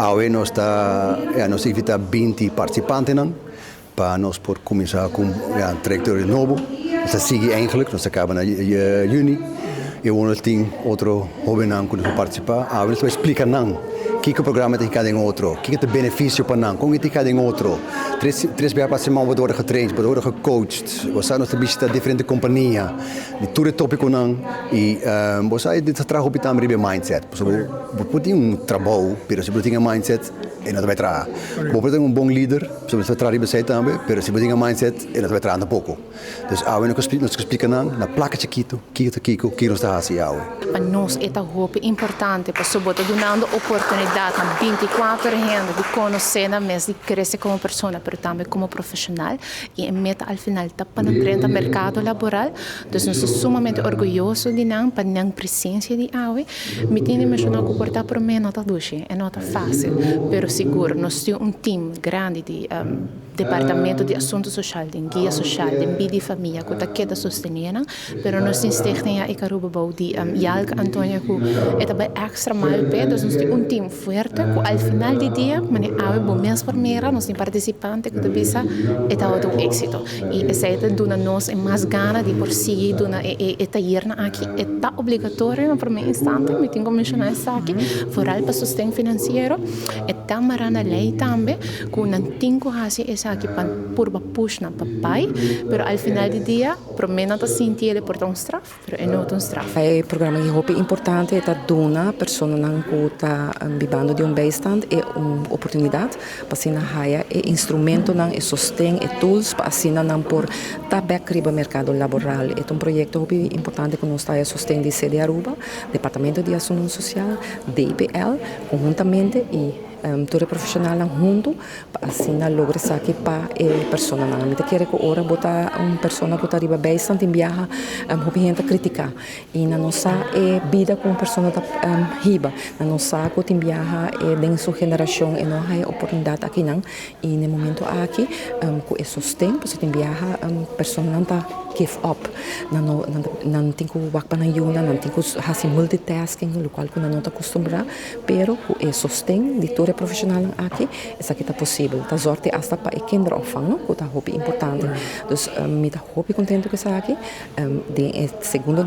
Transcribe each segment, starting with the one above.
Awe nos ta, ja, nos invita 20 participanten pa nos por cuminsa cu, ja, un trayectoria nobo. Nos ta sigui eigenlijk, nos a caba na juni. Y nos tin otro hobennan cu ta participa. Awe nos ta splica nan kico e programa tin den otro, kico ta beneficio pa nan, con tin den otro. Tres biaha pa siman worden getraind, worden gecoacht. We zijn nos bishita diferente compania, di tur topiconan y bo sa, dit ta traha tambe riba mindset. So, bo por tin un trabou, pero si bo tin un mindset, e no ta bay traha. Bo por tin un bon lider, si bo traha riba tambe, pero si bo tin un mindset, e no ta bay traha poco. Dus awe nos ta splica nan, na placa chikito, kico kico, kico nos ta haci awe. Pa nos e ta hopi importante, pasobra bo ta dunando oportunidad na 24 hende di conoce nan mes, di crece como persona, pero tambe como profesional. Y e meta al final ta pa drenta mercado laboral. Anto, nos ta sumamente orguyoso di nan, pa nan presencia di awe. Mi tin di menciona cu por ta prome no ta dushi, e no ta facil, pero sigur, nos tin un team grandi di Departamento di Asunto Social, di Guia Social, di Bida y Famia, cu ta keda sostene, pero nos tin Stichting Aruba bou di Jalk Antonio, cu ta bay extra mile pe, dus nos tin un team fuerte, cu al final di dia, mane awe bo mes por mira, nos tin participante cu ta bisa, e ta un exito. Y esey ta duna nos mas gana di por sigui duna e tayer aki. Ta obligatorio na prome instante, mi tin cu menciona esaki, vooral pa sosten financiero, e ta mara na ley tambe, cu nan tin cu haci esaki pa purba push nan pa bay, pero al final di dia, prome nan ta sinti e por ta un straf, pero e no ta un straf. E programa ta hopi importante, ta duna personanan cu ta bibando di un bijstand e un oportunidad pa asina haya e instrumentonan, e sosten, e tools pa asina nan por ta bek riba mercado laboral. E ta un proyecto hopi importante cu nos ta sosten di CD Aruba, Departamento di Asunto Social, DPL, conhuntamente y tur profesional hunto pa asina logra esaki pa e personanan. Mi ta kere cu ora bo ta un persona cu ta riba bijstand, tin biaha hopi hende ta critica y nan no sa e bida cu un persona ta hiba. Nan no sa cu tin biaha e den su generacion e no haya oportunidad akinan y na momento aki cu e sosten, pasobra tin biaha personanan ta give up. Nan no nan tin cu wak pa nan yiunan, nan tin cu haci multitasking, locual cu nan no ta acostumbra, pero cu e sosten di tur e profesionalnan aki, esaki ta posibel. Ta zorg hasta pa e kinderopvang, no? Cu ta hopi importante. Dus mi ta hopi contento cu esaki. Den e segundo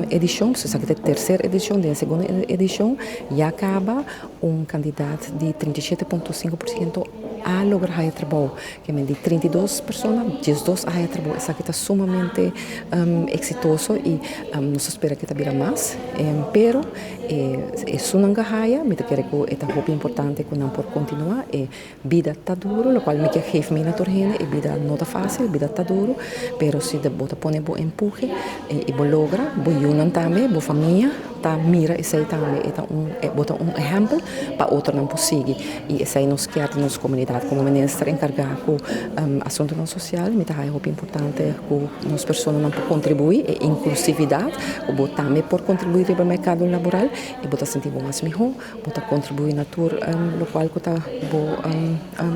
edicion, so esaki ta e tercera edicion, den e segundo edicion, ya caba un cantidad di 37,5% a logra haya trabou. Kiermen di 32 persona, 12 a haya trabou. Esaki ta sumamente exitoso y nos ta spera cu ta bira mas. Pero esunnan cu haya, mi ta kere cu ta hopi importante cu nan por continua. E bida ta duro, locual mi kier geef mee na tur hende, e bida no ta facil, bida ta duro, pero si bo ta pone bo empuhe y bo logra, bo yiunan tambe, bo famia ta mira esey tambe, bo ta un ehempel pa otronan por sigui. Y esey nos kier den nos comunidad. Como minister encarga cu asuntonan social, mi ta haya hopi importante cu nos personanan por contribui, e inclusividad, cu bo tambe por contribui riba mercado laboral y bo ta sinti bo mas miho, bo ta contribui na tur locual cu ta bo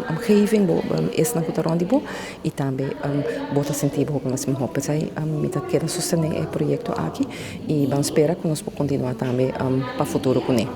omgeving, bo esnan cu ta rond di bo y tambe bo ta sinti bo mas miho. Pesey mi ta keda sostene e proyecto aki y ban spera cu nos por continua tambe pa futuro cune.